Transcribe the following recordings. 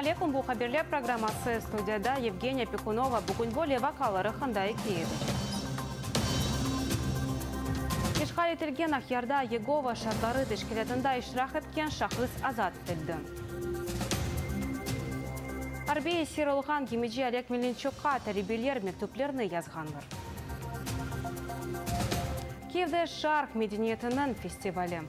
aleyküm, bu Haberler programması, studiyada Yevgeniya Pekunova. Bugün böyle vaqialar aqqında ikâye etecekmiz. İşğal etilgen Aqyarda Yegova şaatları teşkilâtında iştirak etken şahıs azat etildi. Arbiy esir olğan gemici Oleg Melniçukqa talebeler mektüplerni yazğanlar. Kiyevde Şarq medeniyetiniñ festivali.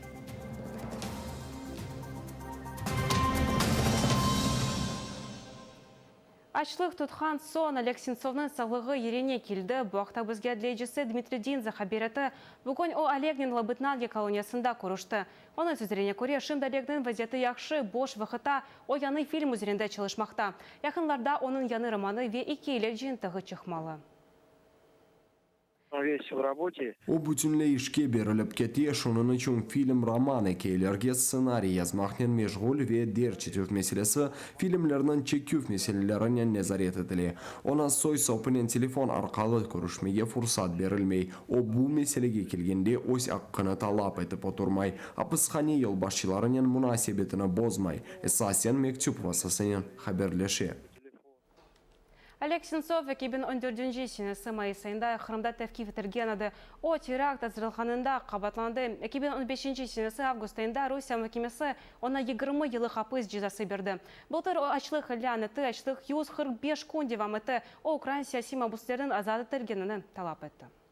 Açlıq tutqan soñ Oleg Sentsovnıñ sağlığı yerine keldi. Bu aqta bizge adliyecisi Dmitriy Dinze haber etti. Bugün o Olegnen Labıtnangi koloniyasında körüşti. Onıñ sözlerine köre, şimdi Olegniñ vaziyeti yahşı, boş vaqıtta o yañı film üzerinde çalışmaqta. Yaqınlarda onıñ yañı romanı ve ikâyeler cıyıntığı çıqmalı. O bütünley işke berilip kete, şunıñ içün film, roman, ikâyelerge stsenariy yazmaqnen meşğul ve derc etüv meselesi, filmlerniñ çeküv meselelerinen nezaret etile. Oña soy-sopınen telefon arqalı körüşmege fursat berilmey. O bu meselege kelgende öz aqqını talap etip oturmay, apishane yolbaşçılarınen munasebetini bozmay, esasen mektüp vastasınen haberleşe. Oleg Sentsov 2014-nci senesi mayıs ayında Qırımda tevqif etilgen edi. O, terakt azırlağanında qabaatlandı. 2015-nci senesi avgust ayında Rusiye mahkemesi oña 20 yıllıq apis cezası berdi. Bıltır o, açlıq ilân etti, açlıq 145 kün devam etti. O, ukrain siyasiy mabüslerniñ azat etilgenini talap etti.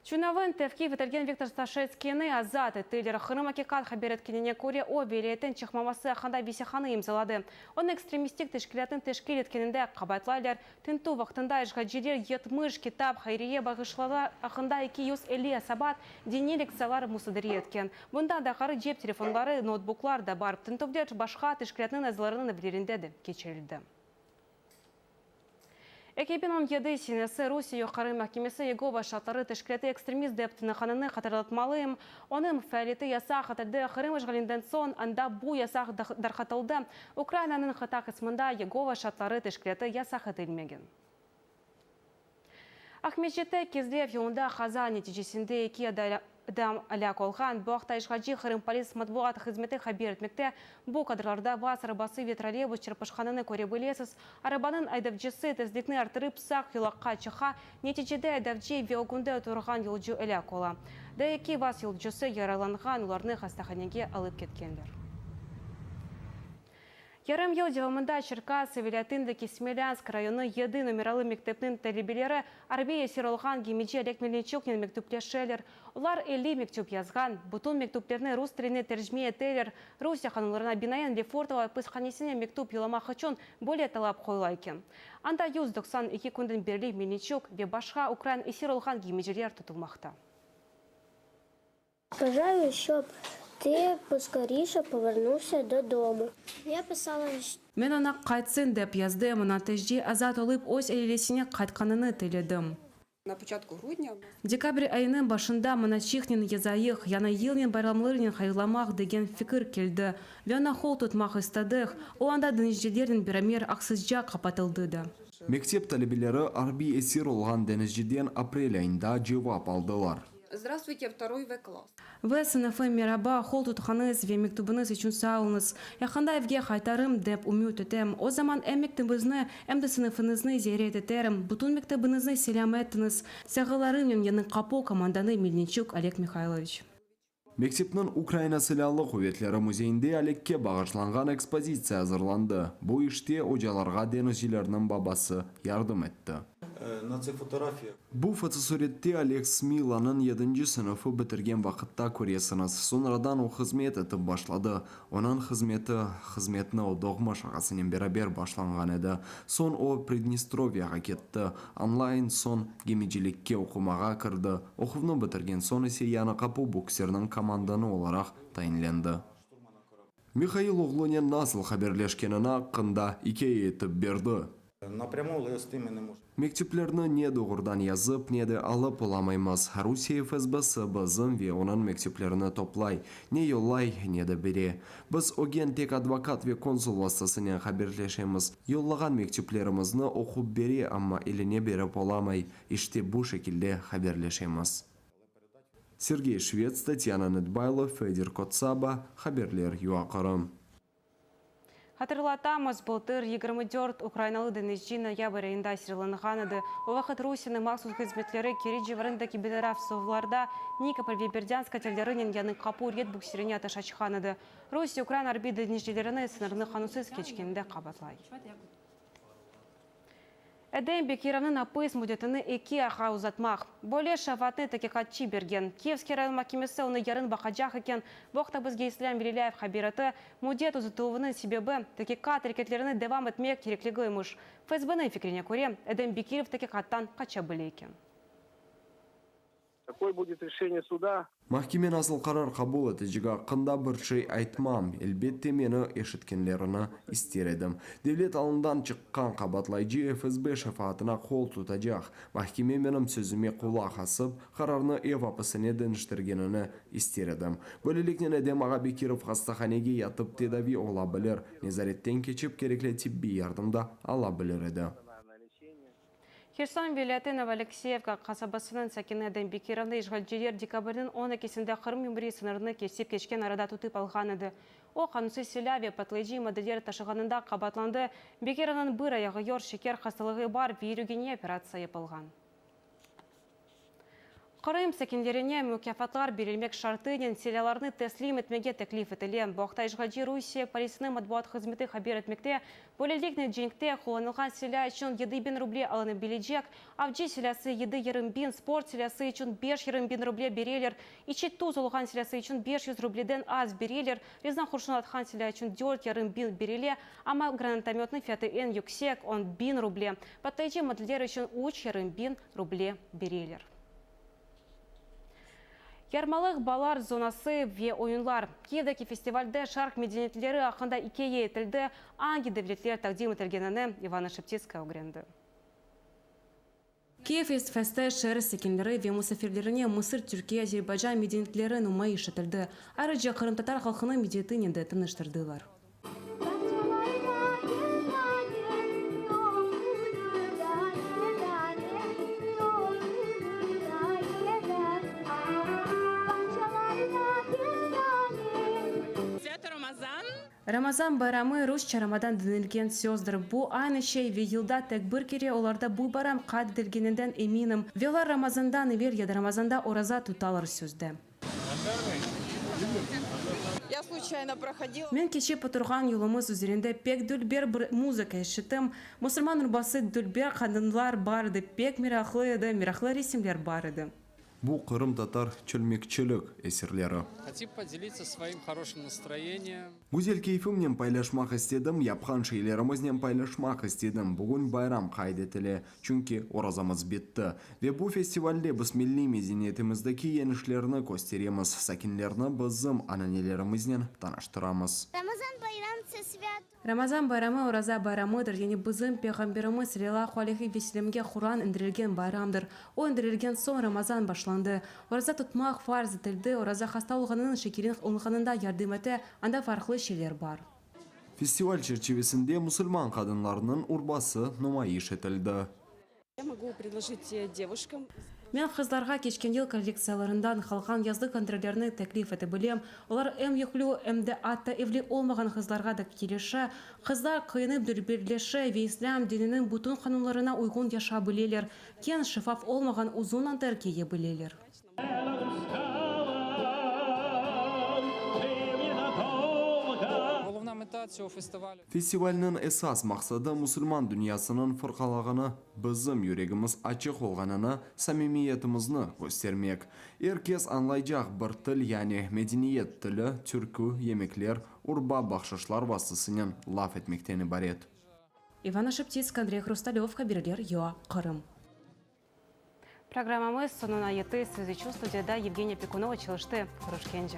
Tünevin tevqif etilgen Viktor Stashetskiyni azat ettiler. Qırım. Aqiqat haber etkenine köre, o, vilâyetten çıqmaması aqqında vesiqanı imzaladı. Onı ekstremistik teşkilâtnı teşkil etkeninde qabaatlaylar. Tintüv vaqtında işğalciler 70 kitap, hayriye bağışlavlar aqqında 250 esabat, diniy lektsiyalar musadere etken. Bundan da ğayrı cep telefonları, noutbuklar da bar. Tintüvler başqa teşkilâtnıñ azalarınıñ evlerinde de keçirildi. 2017 senesi Rusiye Yuqarı mahkemesi Yegova şaatları teşkilâtı ekstremist dep tanığanını hatırlatmalıyım. Onıñ faaliyeti yasaq etildi, Qırım işğalinden soñ anda bu yasaq darqatıldı. Ukrainanıñ qıta qısmında Yegova şaatları teşkilâtı yasaq etilmegen. Aqmescitte Kezlev yolunda qaza neticesinde eki adam elâk olğan. Bu aqta işğalci Qırım polis matbuat hızmeti haber etmekte. Bu kadrlarda vaz arabası ve trolleybus çarpışqanını köre bilesiz. Arabanıñ aydavcısı tezlikni arttırıp sağ yolaqqa çıqa, neticede aydavcı ve ögünde oturğan yolcu elâk ola. Daa eki vaz yolcusı yaralanğan, olarnı hastahanege alıp ketkenler. Yarım yıl devamında Çerkası vilâyetindeki Smelânsk rayonı yedi nomeralı mektepniñ talebeleri arbiy esir olğan gemici Oleg Melniçuknen mektüpleşeler. Olar 50 mektüp yazğan. Bütün mektüplerni rus tiline tercime eteler. Rusiye qanunlarına binaen Lefortovo apishanesine mektüp yollamaq içün böyle talap qoyula eken. Anda 192 künden berli Melniçuk ve başqa ukrain esir olğan gemiciler tutulmaqta. Bajayım, şob tı poskorişe povernuvsâ dodomu. Ya pisala. Men oña qaytsın dep yazdım, oña tezce azat olıp öz ailesine qaytqanını tiledim. Dekabr ayınıñ başında manaçıqnen yazayıq, Yañı yılnen bayramlarnen hayırlamaq degen fikir keldi ve oña qol tutmaq istedik. O anda deñizcilernen beraber aqsızca qapatıldı da. Mektep talebeleri arbiy esir olğan deñizciden aprel ayında cevap aldılar. Zdravstvuyte, vtoroy V klass. V sınıfı, meraba, qol tutqanıñız ve mektübiñiz içün sağ oluñız. Yaqında evge qaytarım, dep ümüt etem. O zaman em mektebiñizni, em de sınıfıñıznı ziyaret eterim. Bütün mektebiñizni selâm ettiñiz. Sağılarımnen Yañı Qapu komandanı Melniçuk Oleg Mihayloviç. Mektepniñ Ukraina Silâlı Quvetleri müzeyinde Olekke bağışlanğan ekspozitsiya azırlandı. Bu işte ocalarğa deñizcilerniñ babası yardım etti. Bu fotosurette Oleg Smilanıñ yedinci sınıfı bitirgen vaqıtta köresiñiz. Soñradan o hızmet etip başladı. Onıñ hızmeti, hızmetni o doğmuş ağasınen beraber başlanğan edi. Soñ o Pridnestrovyağa ketti. Anlayın soñ gemicilikke oqumağa kirdi. Oquvnı bitirgen soñ ise Yañı Qapu buksiriniñ komandanı olaraq tayinlendi. Mihail oğlunen nasıl haberleşkenini aqqında ikâye etip berdi. Mektüplerni ne doğrudan yazıp, ne de alıp olamaymız. Rusiye FSBsi bizim ve onıñ mektüplerini toplay, ne yollay, ne de bere. Biz ögen tek advokat ve konsul vastasınen haberleşemiz. Yollağan mektüplerimizni oqup bere, amma eline berip olamay. İşte bu şekilde haberleşemiz. Sergey Şvets, Tatyana Nedbaylo, Fedir Kotsaba, Haberler, UA Qırım. Hatırlatamız, bıltır 24 ukrainalı deñizci noyabr ayında esirlanğan edi. O vaqıt Rusiyeniñ mahsus hızmetleri Keriç civarındaki bitaraf suvlarda Nikopol ve Berdânsk katerlerinen Yañı Qapu red buksirine ateş açqan edi. Rusiye ukrain arbiy deñizcilerini sıñırnı qanunsız keçkeninde qabaatlay. Edem Bekirovnıñ apis müddetini eki ayğa uzatmaq. Böyle şefaatnı taqiqatçı bergen. Kiyevskiy rayon mahkemesi onı yarın baqacaq eken. Bu aqta bizge İslâm Velilâyev haber etti. Müddet uzatıluvınıñ sebebi, taqiqat areketlerini devam etmek kerekligi emiş. FSBniñ fikrine köre, Edem Bekirov taqiqattan qaça bile eken. Kakoy budet reşeniye suda? Mahkeme nasıl qarar qabul etecegi aqqında bir şey aytmam, elbette meni eşitkenlerini ister edim. Devlet alından çıqqan qabaatlayıcı FSB şefaatına qol tutacaq. Mahkeme menim sözüme qulaq asıp, qararnı ev apisine deñiştirgenini ister edim. Böyleliknen Edem ağa Bekirov hastahanege yatıp tedavi ola bilir, nezaretten keçip kerekli tibbiy yardım da ala bilir edi. Herson vilâyeti Novoalekseyevka qasabasınıñ sakini Edem Bekirovnı işğalciler dekabrniñ on ekisinde Qırım Cumhuriyeti sıñırını kesip keçken arada tutıp alğan edi. O, qanunsız silâ ve patlayıcı maddeler taşığanında qabaatlandı. Bekirovnıñ bir ayağı yoq, şeker hastalığı bar ve yürügine operatsiya yapılğan. Qırım sakinlerine mukâfatlar berilmek şartınen silâlarnı teslim etmege teklif etile. Bu aqta işğalci Rusiye polisiniñ matbuat hızmeti haber etmekte. Böyleliknen, cenkte qullanılğan silâ içün 7000 ruble alına bilecek, avcı silâsı 7,5 biñ, sport silâsı içün 5,5 biñ ruble bereler, içi tuz olğan silâsı içün 500 rubleden az bereler, rezina qurşun atqan silâ içün 4,5 biñ berile, amma granatomötniñ fiyatı eñ yüksek, on biñ ruble, patlayıcı maddeler içün 3,5 biñ ruble bereler. Yarmalıq balalar zonası ve oyunlar. Kiyevdeki festivalde şarq medeniyetleri aqqında ikâye etildi, angi devletler taqdim etilgenini İvanna Şeptitskaya ögrendi. Kiyev Festfestte şeer sakinleri ve musafirlerine Mısır, Türkiye, Azerbaycan medeniyetleri numayış etildi. Ayrıca qırımtatar halqınıñ medeniyetinen de tanıştırdılar. Ramazan bayramı rusça Ramadan denilgen sözdir. Bu aynı şey ve yılda tek bir kere olarda bu bayram qayd etilgeninden eminim. Ve olar Ramazandan evel ya da Ramazanda oraza tutalar sözde. Men keçip oturğan yolumız üzerinde pek dülber bir muzıka eşittim. Musulman urbası dülber qadınlar bar edi, pek meraqlı edi, meraqlı resimler bar edi. Bu qırımtatar çölmekçilik eserleri. Güzel keyfimnen paylaşmaq istedim, yapqan şeylerimiznen paylaşmaq istedim. Bugün bayram qayd etile, çünki orazamız bitti. Ve bu festivalde biz milliy medeniyetimizdeki yeñişlerni kösteremiz, sakinlerni bizim ananelerimiznen tanıştıramız. Ramazan bayram це свято. Ramazan bayramı oraza bayramıdır, yani bizim Peyğamberimiz salâllahu aleyhi ve sellemge Quran indirilgen bayramdır. O indirilgen soñ Ramazan başlandı. Oraza tutmaq farz etildi, oraza hasta olğanınıñ şekeriñ olğanında yardım ete, anda farqlı şeyler bar. Festival çerçivesinde musulman qadınlarınıñ urbası numayış etildi. Men qızlarğa keçken yıl kollektsiyalarından qalğan yazlıq anterlerni teklif ete bilem. Olar em yüklü, em de atta evli olmağan qızlarğa da kelişe. Qızlar kıyınıp dülberleşe ve islâm dininiñ bütün qanunlarına uyğun yaşa bileler. Keñ, şeffaf olmağan uzun anter kiye bileler. Festivalniñ esas maqsadı musulman dünyasınıñ fırqalağını, bizim yüregimiz açıq olğanını, samimiyetimizni köstermek. Er kes añlaycaq bir til, yani medeniyet tili, türkü, yemekler, urba, bahşışlar vastasınen laf etmekten ibaret. İvanna Şeptitska, Andrey Hrustalöv, haberler, UA, Qırım. Programmamız soñuna yetti. Siz içün studiyada Yevgeniya Pekunova çalıştı. Körüşkence.